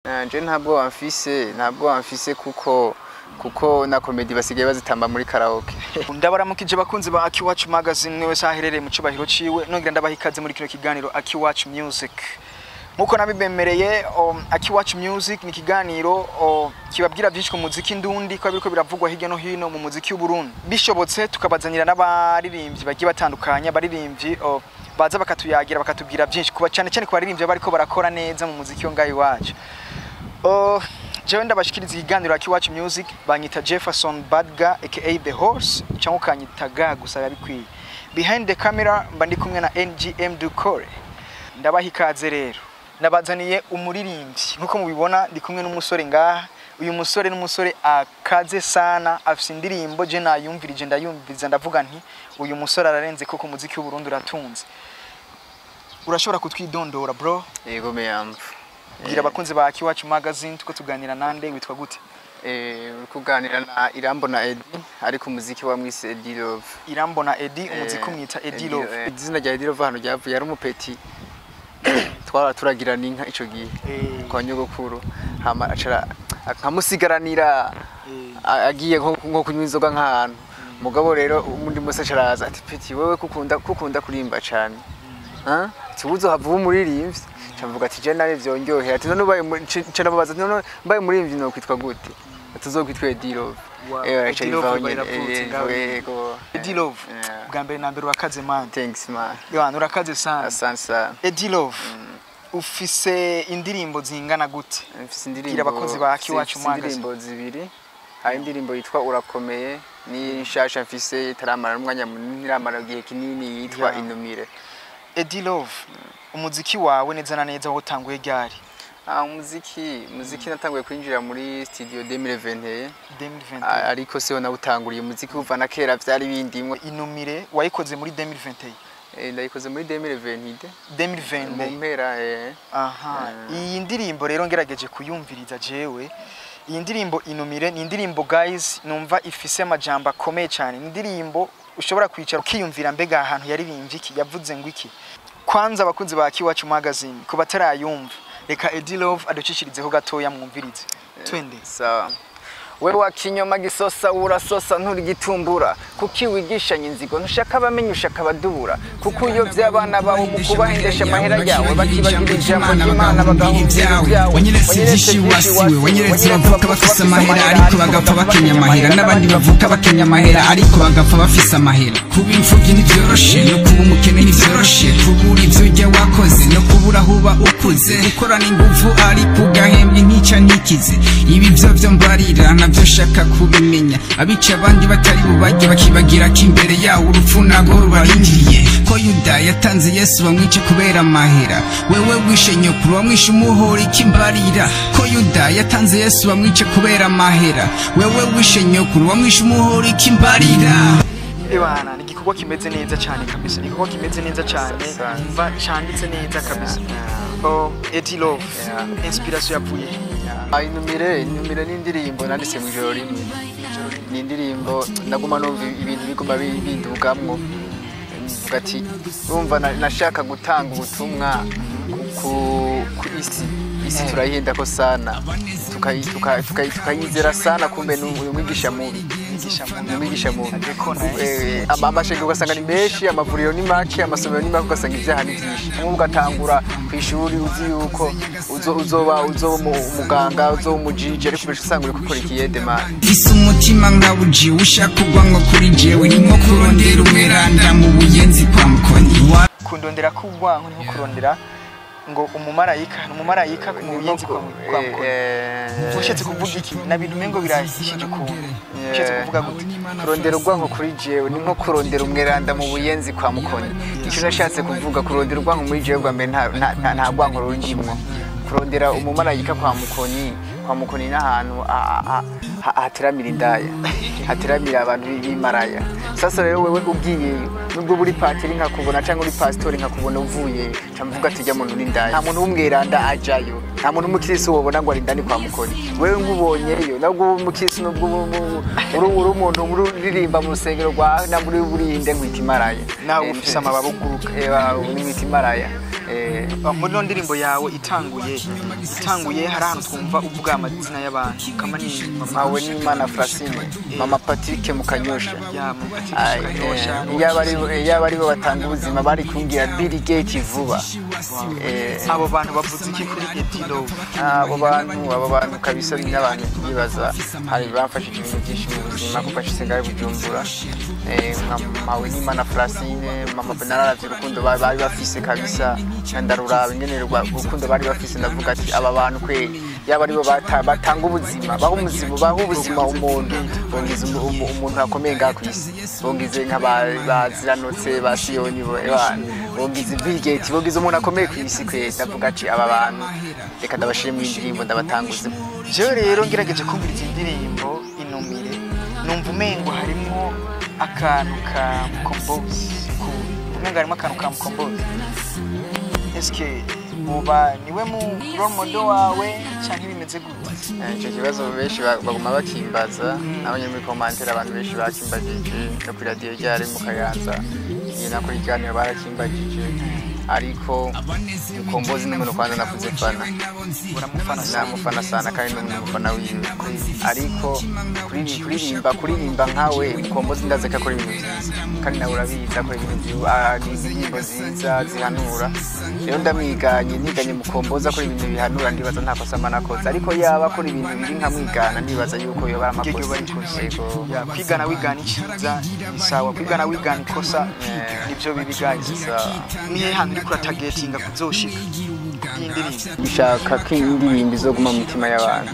Nje ntabwo mfise kuko na comedy basigaye bazitamba muri karaoke. Ndabaramukije bakunzi ba Akiwacu Magazine, mwe wese aherereye mu cubahiro ciwe, nongera ndabaha ikaze muri kino kiganiro Akiwacu Music. Nkuko nabibemereye, Akiwacu Music ni ikiganiro kibabwira byinshi ku muziki ndundi, ko biriko biravugwa hirya no hino mu muziki w'Uburundi. Bishobotse tukabazanira n'abaririmbyi bagiye batandukanye, abaririmbyi baza bakatuyagira, bakatubwira byinshi kuba cyane cyane ku baririmbyi bariko barakora neza mu muziki wo ngaho iwacu. Jewe ndabashikiriza ikiganiro Akiwacu Music, banyita Jefferson Badga aka The Horse, cyangwa ukanyita Ga gusa biba bikwiye. Behind the camera mba ndi kumwe na NGM Dukore. Ndabaha ikaze rero. Nabazaniye umuririmbyi, nkuko mubibona ndi kumwe n'umusore ngaha. Uyu musore n'umusore akaze sana, afise indirimbo je nayumvirije, ndayumviriza ndavuga nti uyu musore ararenze koko, umuziki w'Uburundi uratunze. Urashobora kutwidondora, bro? Yego meyamvu. Bwira abakunzi ba Akiwacu Magazine tuko tuganira nande, witwa gute? Uri kuganira na Irambona Eddy, ariko umuziki wamwise Eddy Love. Irambona Eddy, umuziki umwita Eddy Love. Izina rya Eddy Love hano ryavuye yari umupeti twara turagirana inka ico gihe kwa nyogokuru, hama acara nkamusigaranira agiye nko kunywa inzoga nk'ahantu. Mugabo rero umundi musi acaraza ati: "Petit, wewe kukunda kurimba cane, ah ati uzohava uba umuririmbyi." Cavuga ati: "Je nawe vyonryohera." Ati: "None ubaye nca ndamubaza ati: 'None mbaye umuririmbyi nokwitwa gute?' Ati: 'Uzokwitwa Eddy Love.'" Wow. Aca Eddy Love bivaho biba nyene. iravutse ngaho. Yego. Eddy Love, bwa mbere na mbere urakaze, man. Thanks, man. Yohana, urakaze sana. Asante sana. Eddy Love, ufise indirimbo zingana gute? Mfise indirimbo Bwira abakunzi ba Akiwacu mfise Magazine. indirimbo zibiri. Hari indirimbo yitwa Urakomeye, ni nshasha mfise itaramara n'umwanya munini, iramara igihe kinini, yitwa Inumire. Eddy Love, umuziki wawe neza na neza wotanguye ryari? Ah, umuziki natanguye kwinjira muri studio 2021. 2021. Ah, ariko siho nawutanguriye umuziki, kuva na kera vyari bindimwo. Inumire wayikoze muri 2021? Ndayikoze muri 2022 mu 2022. mpera. Aha, iyi ndirimbo rero ngerageje kuyumviriza jewe, iyi ndirimbo Inumire ni indirimbo, guys, numva ifise amajambo akomeye cyane. Ni indirimbo ushobora kwicara ukiyumvira, mbega ahantu yaririmbye iki, yavuze ngo iki? Kwanza abakunzi ba Kiwacu Magazine, ku batarayumva, reka Eddy Love aducishirizeho gatoya mwumvirize. Twende. Sawa. We wa kinyoma gisosa, urasosa nturi gitumbura, kuki wigishanya inzigo, ntushaka abamenye, ushaka abadubura, kuko uyovya abana bawe mu kubahendesha amahera yawe, bakibagira ijambo ry'Imana bagahungira ibyawe. Wanyeretse byinshi wasiwe, wanyeretse bavuka bafise amahera ariko bagapfa bakenya amahera, n'abandi bavuka bakenya amahera ariko bagapfa bafise amahera. Kuba imfubyi ntibyoroshe, no kuba umukene ntibyoroshe, kubura ibyo ujya wakoze no kubura aho uba ukuze, gukorana ingufu ariko ugahembwa intica ntikize. Ibi byo byo mbarira nabyo shaka kubimenya. Abica abandi batari bubajye bakibagira ko imbere yawo urupfu ntabwo rubarindiriye, ko Yuda yatanze Yesu bamwice kubera amahera. Wewe wishe nyokuru, wamwishe umuhora ikimbarira, ko Yuda yatanze Yesu bamwice kubera amahera. Wewe wishe nyokuru, wamwishe umuhora ikimbarira. Ebana, ni igikorwa kimeze neza cyane kabisa, ni igikorwa kimeze neza cyane. Sana. Mva cyanditse neza kabisa. Oh, Eddy Love, inspiration yavuye he? Ah, Inumire ni indirimbo nanditse mu ijoro rimwe. Ni indirimbo naguma numva ibintu biguma bindugamwo, mvuga ati urumva nashaka gutanga ubutumwa ku isi. Isi turayihendako sana, tukayizera sana, kumbe ni uyu mwigisha mubi. Mwigisha mubi. Ni umwigisha mubi. Agekona. Amashenge ugasanga ni menshi, amavuriro ni make, amasomero ni make, ugasanga ibyaha ni byinshi. Nk'ubu ugatangura ku ishuri uzi yuko uzoba umuganga, uzoba umujiji, ariko ugaca usanga uri gukora ikiyede, man. Mfise umutima nka buji ushaka kugwa ngo kuri jewe, ni nko kurondera umweranda mu buyenzi kwa Mukoni. Kundondera k'urwanko ni nko kurondera ngo umumarayika, ni umumarayika mu buyenzi kwa Mukoni. Ushatse kuvuga iki? Na bintu umengo birahishije ukuntu. Ushatse kuvuga gute? Kurondera urwanko kuri jewe ni nko kurondera umweranda mu buyenzi kwa Mukoni. Icyo nashatse kuvuga, kurondera urwanko muri jewe, bwa mbere nta rwanko rurindimwo. Kurondera umumarayika kwa Mukoni, kwa Mukoni n'ahantu hateramira indaya, hateramira abantu b'imaraya. Sasa rero wewe ugiyeyo, nubwo uri patiri nkakubona cyangwa uri pasitori nkakubona uvuyeyo, nca mvuga ati jya muntu n'indaya. Nta muntu w'umweranda ajayo, nta muntu w'umukirisi wobona ngo ari indani kwa Mukoni. Wewe nkubonyeyo, nubwo uri umukirisi, nubwo uri umuntu uririmba mu rusengero rwa na muri burinde, nkwita imaraya. Nawe ufise amababa uguruka. Nkwita imaraya. Muri no ndirimbo yawe itanguye hari ahantu twumva uvuga amazina y'abantu kama ni mama Mawe n'Imana Francine, mama Patrick Mukanyosha. Ya mama Patrick Ay, Kanyosha. Yaba aribo batanga ubuzima, bari kumbwira Bill Gates vuba. Abo bantu bavuze iki kuri Eddie Love? Abo bantu kabisa ni n'abantu bibaza hari bamfashije ibintu byinshi mu buzima kuko nshitse ngaho i Bujumbura. Nka Mawe n'Imana Francine, mama, nararavye urukundo bari bafise kabisa, ndaruraba ingene urukundo bari bafise, ndavuga ati aba bantu kweli yaba aribo batanga ubuzima, baha ubuzima umuntu, bongize umuntu akomeye ngaha kw'isi, bongize nka baziranotse ba Siyoni, bana bongize Bill Gates, bongize umuntu akomeye kw'isi kweli. Ndavuga ati aba bantu reka ndabashire mu indirimbo, ndabatanguze. Jewe rero ngerageje kumviriza indirimbo Inumire, numva umengo harimwo akantu ka Mukombozi, umengo harimo akantu ka Mukombozi. Eske uba niwe mu role model wawe canke bimeze gute? Ico kibazo benshi baguma bakimbaza, nabonye muri commentaire abantu benshi bakimbajije, no kuri radiyo ryari mu Kayanza iyo nakora ikiganiro barakimbajije, ariko Mukombozi ni umuntu kwanza nakuze fana. Uramufana sana? Namufana sana kandi ni umufana wiwe, ariko kuririmba nkawe Mukombozi, ndazi ko akora ibintu vyiza kandi nawe urabizi, akora ibintu vyiza, indirimbo nziza zihanura. Rero ndamwiganye, niganye Mukombozi akora ibintu bihanura, ndibaza nta kosa mba nakoze, ariko yaba akora ibintu biri nkamwigana, ndibaza yuko yoba ari Iryo amakosa. ari ikosa. Yego. Ya, kwigana wigana iciza ni sawa, kwigana wigana ikosa nivyo bibi, guys. Sawa. Nihe hantu uriko uratagetinga kuzoshika iyi ndirimbo? Nshaka ko indirimbo izoguma mu mitima y'abantu.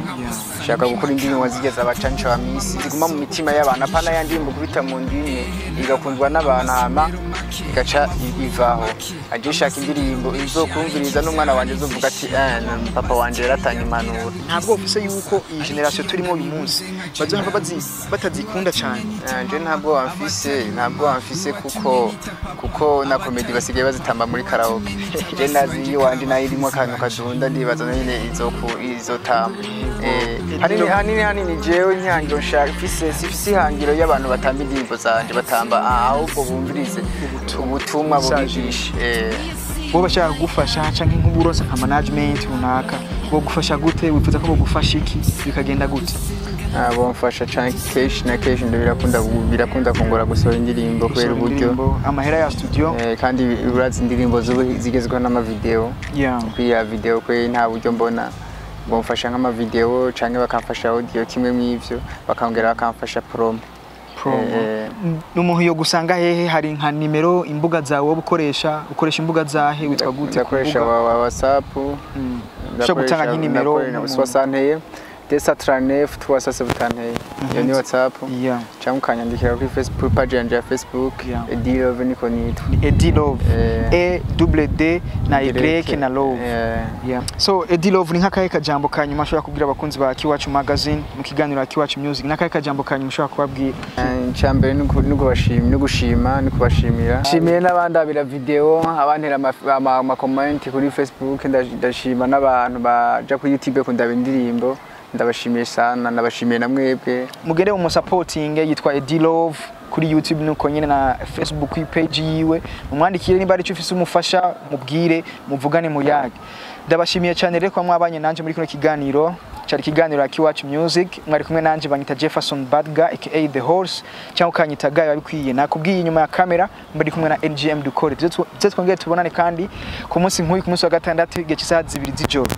Nshaka gukora indirimbo zigeze abacanca ba misi, ziguma mu mitima y'abantu, apana ya ndirimbo kubita mu ndimi igakundwa n'abantu hama igaca ivaho. Aje shaka indirimbo izokumviriza n'umwana wanje azovuga ati papa wanje yaratanga impanuro. Ntabwo ufise yuko iyi generation turimo uyu munsi bazohava batazikunda cyane? Je ntabwo wamfise kuko na comedy basigaye bazitamba muri karaoke. Je nazi iyo wanje nayo irimo akantu kadunda, ndibaza nyine izotamba. Hanini jewe ihangiro nshaka mfise, sifise ihangiro y'abantu batamba indirimbo zanje batamba, ahubwo bumvirize ubutumwa bubigisha. Wowe bashaka kugufasha canke nk'uburonse nka management runaka bogufasha gute? Wifuza ko bogufasha iki, bikagenda gute? Bomfasha canke kenshi na kenshi birakunda kungora gusohora indirimbo kubera uburyo. Indirimbo, amahera ya studio. Kandi urazi indirimbo z'ubu zigezweho n'amavideo. Kuri ya video kwe nta buryo mbona. Bomfasha nk'amavideo canke bakamfasha audio, kimwe mw'ivyo, bakongera bakamfasha promo. Promo. N'umuntu yo gusanga hehe? Hari nka nimero, imbuga zawe wowe ukoresha imbuga zahe, witwa gute ku Ndakoresha mbuga? wa WhatsApp. Ushobora gutanga nk'inimero? 61 239 371, iyo ni WhatsApp, cyangwa ukanyandikira kuri Facebook, page yanje ya Facebook. Eddie Love niko nitwa. Ni Eddie Love? Eh. E double D na Y na Love. Yeah. So Eddie Love, ni nk'akahe kajambo ka nyuma ushobora kubwira abakunzi ba Kiwacu Magazine mu kiganiro Akiwacu Music? N'akahe kajambo ka nyuma ushobora kubabwira? Icambere ni ugushima, ni kubashimira, nshimiye n'abandabira video, abantera ama comment kuri Facebook, ndashima n'abantu baja kuri YouTube kundaba indirimbo, ndabashimiye sana, ndabashimiye na mwebwe. Mugende mu supporting, yitwa Eddie Love kuri YouTube nuko nyine na Facebook page yiwe. Mumwandikire niba ari icyo ufise umufasha, mubwire, muvugane, muyage. Ndabashimiye cyane rero kwa mwabanye nanje muri kino kiganiro, cyari ikiganiro Akiwacu Music. Mwari kumwe nanje, banyita Jefferson Badga aka The Horse, cyangwa ukanyita Guy wabikwiye. Nakubwiye, inyuma ya kamera mbari kumwe na NGM Dukore. Tuze twongere tubonane kandi ku munsi nk'uyu, ku munsi wa gatandatu, igihe cy'isaha 2 z'ijoro.